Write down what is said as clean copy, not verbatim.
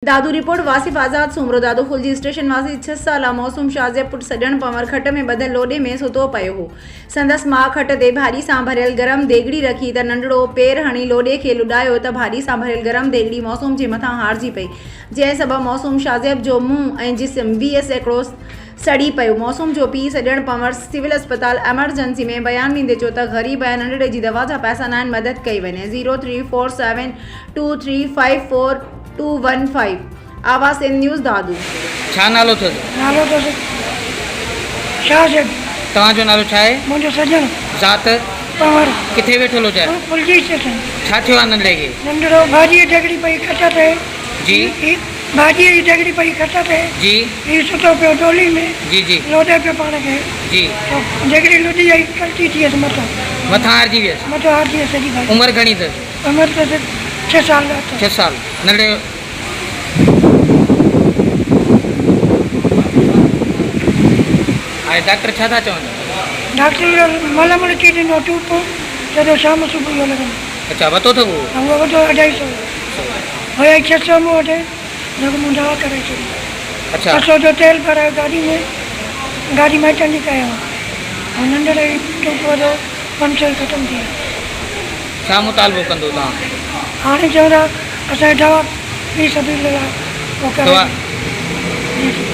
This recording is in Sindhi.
دادو، رپورٽ، واصف آزاد سومرو، دادو ڦلجي اسٽيشن واسي ڇهه سالا معصوم شازيه پٽ سڄڻ پنور کٽ ۾ ٻڌل لوڏي ۾ ستو پيو هو. سندس ماء کٽ تي ڀاڄي سان ڀريل گرم ديڳڙي رکي ته ننڍڙو پير هڻي لوڏي کي لڏايو ته ڀاڄي سان ڀريل گرم ديڳڙي معصوم جي مٿان هارجي پئي جنهن سبب معصوم شازيب جو منهن ۽ جسم 20% سڙي پيو. معصوم جو پيء سڄڻ پنور سول اسپتال ايمرجنسي ۾ بيان ڏيندي چيو ته غريب ۽ ننڍڙي جي دوا جا پئسا ناهن مدد ڪئي وڃي zero three four seven two three five four two one five آواز سنڌ نيوز دادو. ڇا نالو اٿس؟ نالو اٿس شاهه زيب. توهان جو نالو ڇا آهي؟ منهنجو سڄڻ. ذات؟ پنهور. ڪٿي ويٺل هو چاهي؟ ڦلجي اسٽيشن. ڇا ٿيو آهي ننڍڙي کي؟ ننڍڙو ڀاڄيء جهڳڙي پئي کٽ تي. جي. هي ڀاڄيء جي ديڳڙي پئي کٽ تي. جي. هي ستو پيو ڏولي ۾. جي جي. لوڏي پيو پاڻ کي. جي. ته ديڳڙي لڏي آئي ڪلٽي ٿي ويس مٿو. مٿان هارجي ويس. مٿو هارجي ويس سڄي ڀاڄي. عمر گهڻي اٿس؟ عمر اٿس ڇهه سال اٿس. ڇهه سال. ننڍڙي. هاڻي ڊاڪٽر ڇا ٿا چون؟ ڊاڪٽر ملم لکي ڏنو ٽوپ چئي ٿو شام صبح اهو لڳندو. اڇا وتو اٿو اهو؟ ها اهو وڌو اڍائي سئو. هيا ئي ڇهه سئو مون وٽ جيڪو مون دوا ڪرائي ڇڏي. اڇا. ٻه سئو جو تيل ڀرايو گاڏي ۾ گاڏي مائٽن جي ڪيائون ۽ ننڍڙي ٽوپ وڌو پنج سئو ئي ختم ٿي ويا. ڇا مطالبو ڪندو توهان؟ هاڻي چون ٿا اسان کي دوا في سبيل الله اهو ڪرائي دوا ڏيو. جي جي.